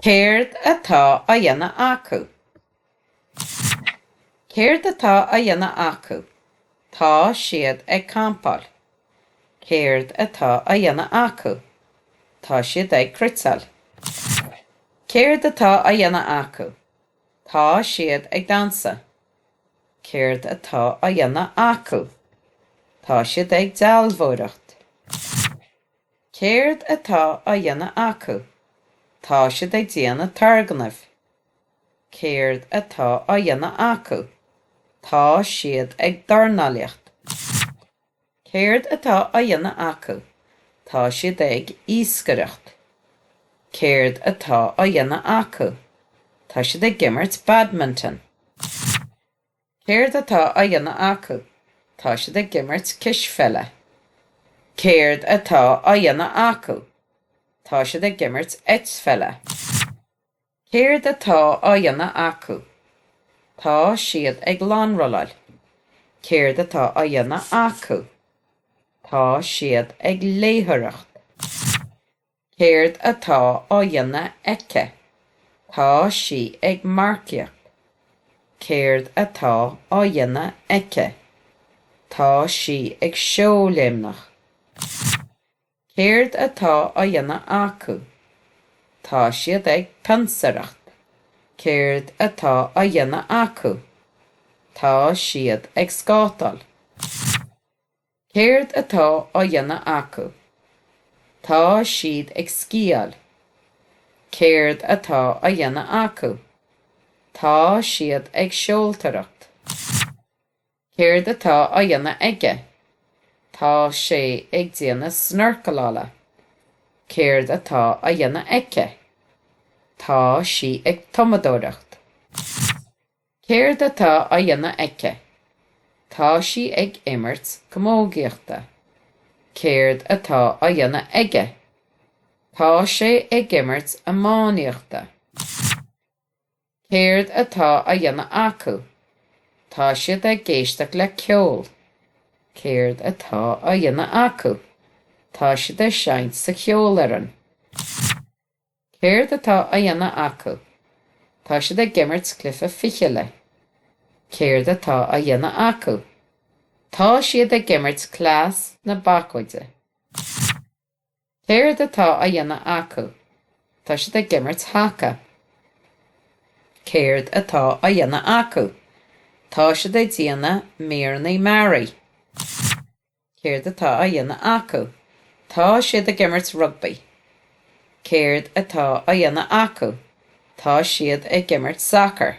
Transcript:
Céard atá á dhéanamh acu? Céard atá á dhéanamh acu? Tá siad ag campáil. Céard atá á dhéanamh acu? Tá siad ag cruiteáil. Céard atá á dhéanamh acu? Tá siad ag damhsa. Céard atá á dhéanamh acu? Tá siad ag dealbhóireacht. Céard atá á dhéanamh acu? Tá siad ag déanamh turgnaimh. Céard atá á dhéanamh acu? Tá siad ag dornálaíocht. Céard atá á dhéanamh acu? Tá siad ag iascaireacht. Céard atá á dhéanamh acu? Tá siad ag imirt badminton. Céard atá á dhéanamh acu? Tá siad ag imirt cispheile. Céard atá á dhéanamh acu? Tá siad ag imirt eitpheile. Céard atá á dhéanamh acu? Tá siad ag lánrolláil. Céard atá á dhéanamh acu? Tá siad ag léitheoireacht. Céard atá á dhéanamh aici? Tá sí ag marcaíocht. Céard atá á dhéanamh aici? Tá sí ag seoléimneach. Céard atá á dhéanamh acu? Tá siad ag peansaireacht. Céard atá á dhéanamh acu? Tá siad ag scátáil. Céard atá á dhéanamh acu? Tá siad ag sciáil. Céard atá á dhéanamh acu? Tá siad ag seoltóireacht. Céard atá á dhéanamh aige? Tá sé ag déanamh snorcaileála. Céard atá á dhéanamh aici? Tá sí ag tumadóireacht. Céard atá á dhéanamh aici? Tá sí ag imirt camógaíochta. Céard atá á dhéanamh aige? Tá sé ag imirt iománaíochta. Céard atá á dhéanamh acu? Tá siad ag éisteacht le ceol. Céard atá á dhéanamh acu? Tá siad ag seinnt sa cheolfhoireann. Céard atá á dhéanamh acu? Tá siad ag imirt cluiche fichille. Céard atá á dhéanamh acu? Tá siad ag imirt cleas na bacóide. Céard atá á dhéanamh acu? Tá siad ag imirt haca. Céard atá á dhéanamh acu? Tá siad ag déanamh míreanna mearaí. Céard atá á dhéanamh acu? Tá siad ag imirt rugbaí. Céard atá á dhéanamh acu? Tá siad ag imirt sacair.